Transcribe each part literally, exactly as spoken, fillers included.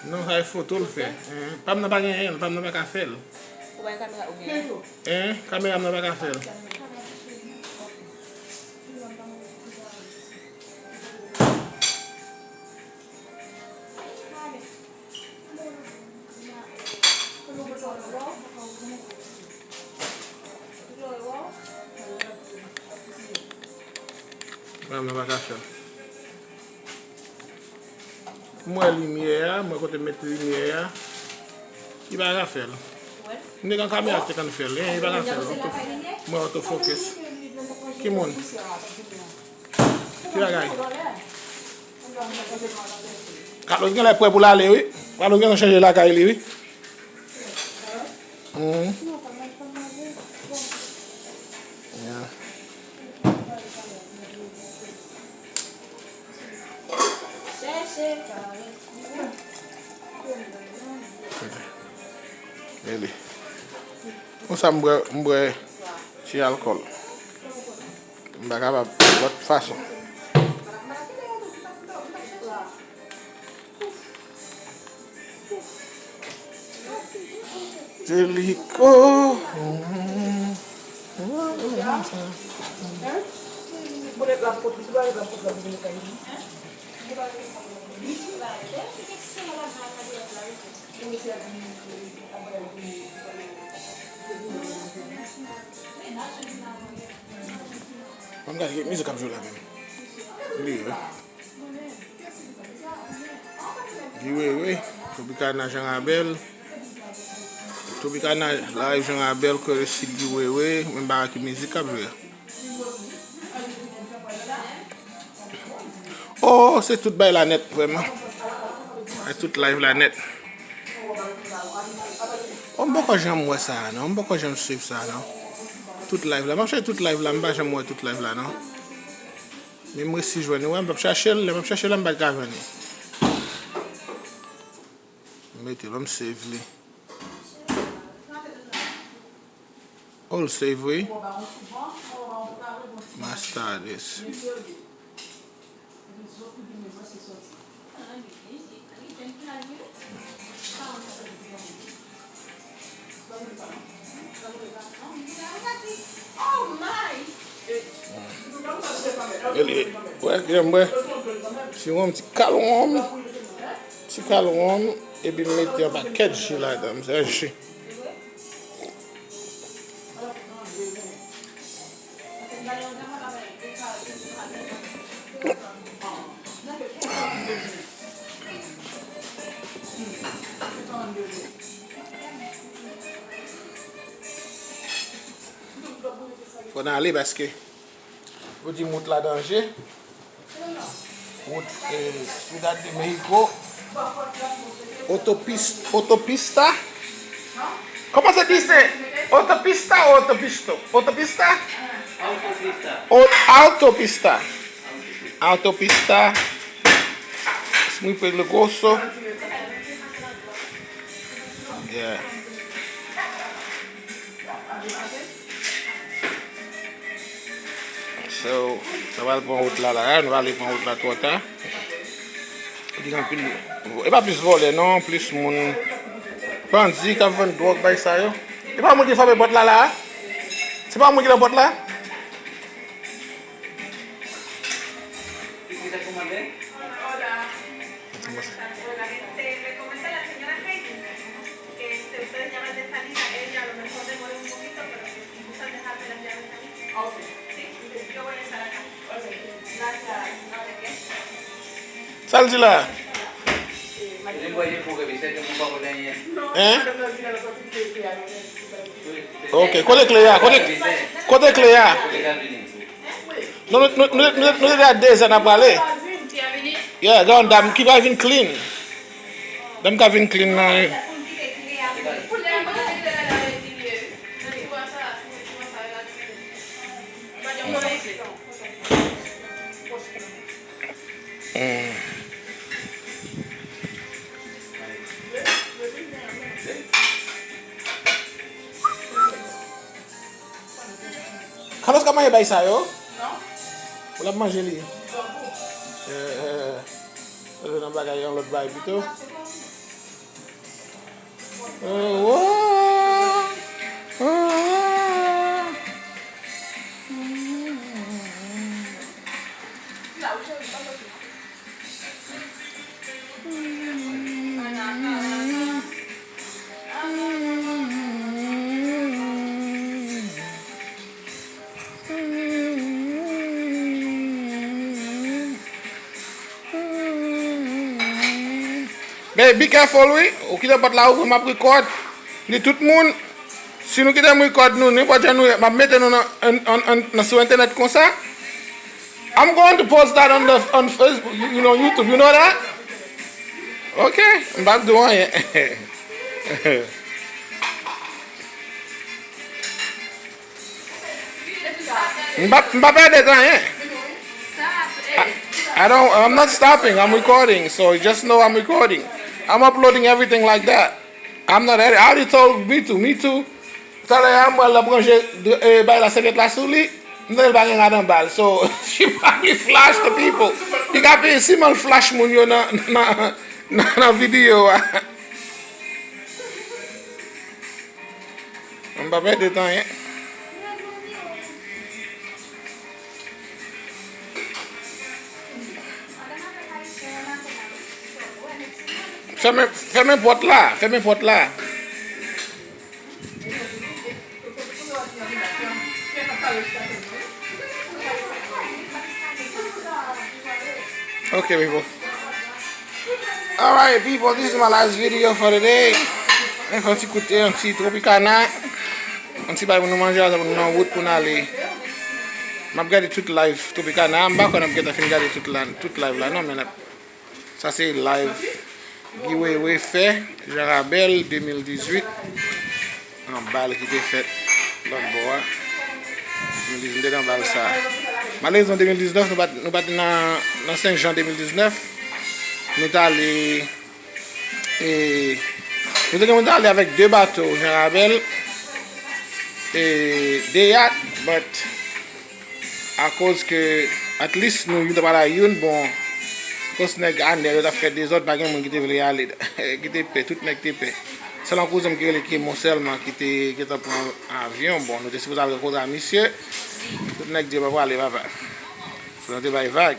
Non, sa e foto l fè. Hein, pa m nan pa gen anyen, pa m nan pa ka fè l. Ou bay kamera ou gen? Hein, kamera m nan pa ka fè l. Mwen pa ka fè l. Mwen limyè a, mwen kote m met limyè a. Li pa ka fè l. M te gen kamera ki te konn fè l. Li pa ka fè l. Mwen autofocus. Ki moun? Ki bagay? Carlos genlè prè pou l ale wi. Carlos genlè chanje lakay li wi. Hmm. Yeah. Rele. Konsa m bwè, m bwè ti alkòl. M pa kapab lòt fason. Deliko. Ban m gade ki mizik k ap jwe la menm. Li, wi. Guy Wewe, Tropicana Jean Rabel. Tropicana live Jean Rabel, courtesy Guy Wewe, menm bagay ki mizik k ap jwe. Oh, se tout bay la nèt, vrèman. Se tout live la nèt. Oh, m poko janm wè sa a, non. M poko janm swiv sa a, non. Tout live la. M ap chèche tout live la, m pa janm wè tout live la, non. Men m resi jwenn li, wè, m p ap chache l, lè m ap chache l la, m pa t ka jwenn li. M mete l, m save li. Oh, l save wi. Master this. Eli, wè, gen mwen. Si wonm, ti kal wonm. Ti kal wonm. Epi m mete yon pakèt ji ladan, m sèche. Fò n ale paske yo di m wout la danje. Wout, eh, Ciudad de México. Otopis-, otopista. Kòman se di se otopista ou otopisto? Otopista? Autopista. O-, autopista. Autopista. Es muy peligroso. Yeah. So, nou pral pran wout la, la, nou pral pran wout la twò ta. Gen anpil, e pa plis vòlè non, plis moun bandi k ap vann dwòg bay sa yo. E pa moun ki fèmen pòt la, la? Se pa moun ki nan pòt la? Sa l di la? Hein? Ok, kote kle a? Kote, kote kle a? Non, nou, nou, nou, nou, nou te di a de zè n ap prale. Yeah, gen yon dam ki pral vin clean. Dam ka vin clean nan. Hmm. Carlos ka manje bay sa yo? Non. Ou l ap manje li? Eh, eh. Nan bagay yon lòt bagay pito. Oh, oh, oh. Babe, be careful, wi. Ou kite pòt la ouvri, m ap record. Di tout moun, si nou kite m record nou, nenpòt jan nou ye, m ap mete nou nan, an, an, an, nan sou entènèt konsa. I'm going to post that on the, on Facebook, you, you know, YouTube, you know that? Ok, m p ap di w anyen. M pa, m pa pèdi tan, hein? I, I don't, I'm not stopping. I'm recording, so just know I'm recording. I'm uploading everything like that. I'm not edit. I already told Me Too. Me Too. Talè a, m wè l ap ranje, eh, bay la, sèvyèt la sou li. M tande l pa gen rad anba l. So, she probably flash the people. Li ka peye siman l flash moun yo nan, nan, nan, nan videyo a. M pa pèdi tan, hein. Fèmen, fèmen pòt la, fèmen pòt la. Ok, people. Alright, people, this is my last video for the day. Mwen fè yon ti koute, yon ti Tropicana. Yon ti bay pou nou manje, apre pou nou nan wout pou n ale. M ap gade tout live Tropicana. M pa kwè n ap gentan fin gade tout la, tout live la, non, men n ap Sa se live Guy Wewe fè, Jan Rabèl, de mil dizuit. Yon bal ki te fèt lòt bò a. De mil dizuit, m te nan bal sa. Malerezman, de mil diznèf, nou pa t, nou pa t nan, nan Sen Jan de mil diznèf. Nou t ale, e, nou te gen pou n t ale avèk de bato, Jan Rabèl, e, de yat, but Akoz ke, at least, nou youn ta pral a youn, bon, akoz nèg anèl yo t ap fè dezòd, pa gen moun ki te vle ale, ki te pè, tout nèg te pè. Sèl yon kouzen m ki rele Kemo sèlman ki te gentan pran avyon, bon, nou te sipoze al rankontre a misye. Tout nèg di yo pa prale, papa. Fò nou te bay vag.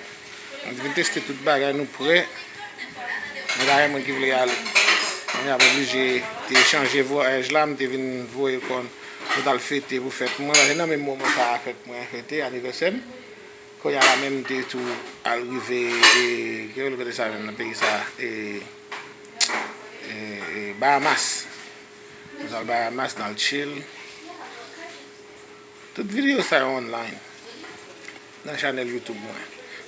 Nou te vin teste tout bagay, nou prè. Men pa gen moun ki vle ale. Kounye a m oblije te chanje vwayaj la, m te vin voye kò m, nou t al fete pou fèt mwen. Paske nan menm moman sa a fèt mwen, fete anivèsè m. Kounye a la menm m te tou al rive, e, ki rele kote sa menm nan peyi sa, e, e, e, Bahamas. Nou t al Bahamas, n al chill. Tout videyo sa yo online nan chanèl YouTube mwen.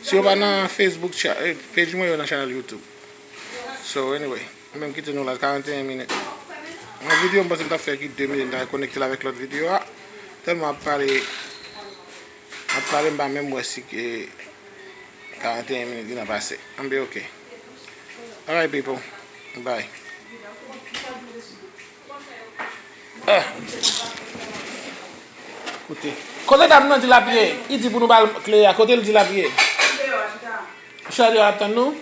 Si yo pa nan Facebook cha-, eh, page mwen, yo nan chanèl YouTube. So, anyway, mwen menm kite nou la karanteyen minit. Yon videyo m panse m t ap fè ki de minit, m ta konekte l avèk lòt videyo a. Tèlman ap pale, ap pale, m pa menm wè si ke karanteyen minit gentan pase. Anben, ok. Alright, people. Bye. Ah. Koute. Kote dam nan di l ap ye? Li di pou nou ba l kle a. Kote l di l ap ye? Misye deyò ap tann nou?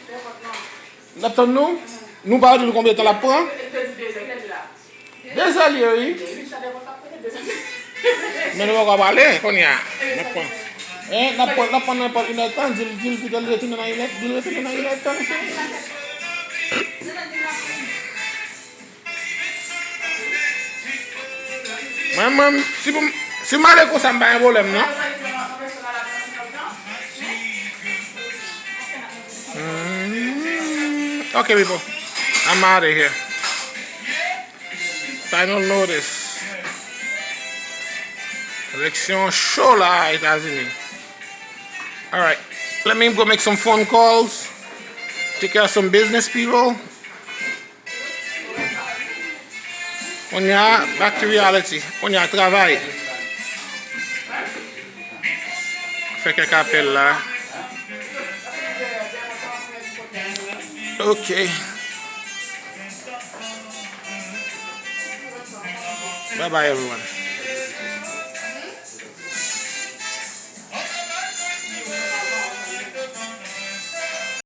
L ap tann nou? Nou pa di l konbyen tan l ap pran? Dezè l ye, wi. Men nou poko pale kounye a. N ap pran. Hein, n ap pran, n ap pran nenpòt inèdtan. Di l, di l pito l retounen nan inèd, di l retounen nan inèdtan, mesye. Mwen, mwen, si pou m, si m ale konsa, m pa gen pwoblèm, non. Mm, ok, people. I'm out of here. Final notice. Eleksyon cho la Etazini. Alright. Let me go make some phone calls. Take care of some business, people. Kounye a, back to reality. Kounye a, travay. Fè kèk apèl la. Ok. Bye bye, everyone.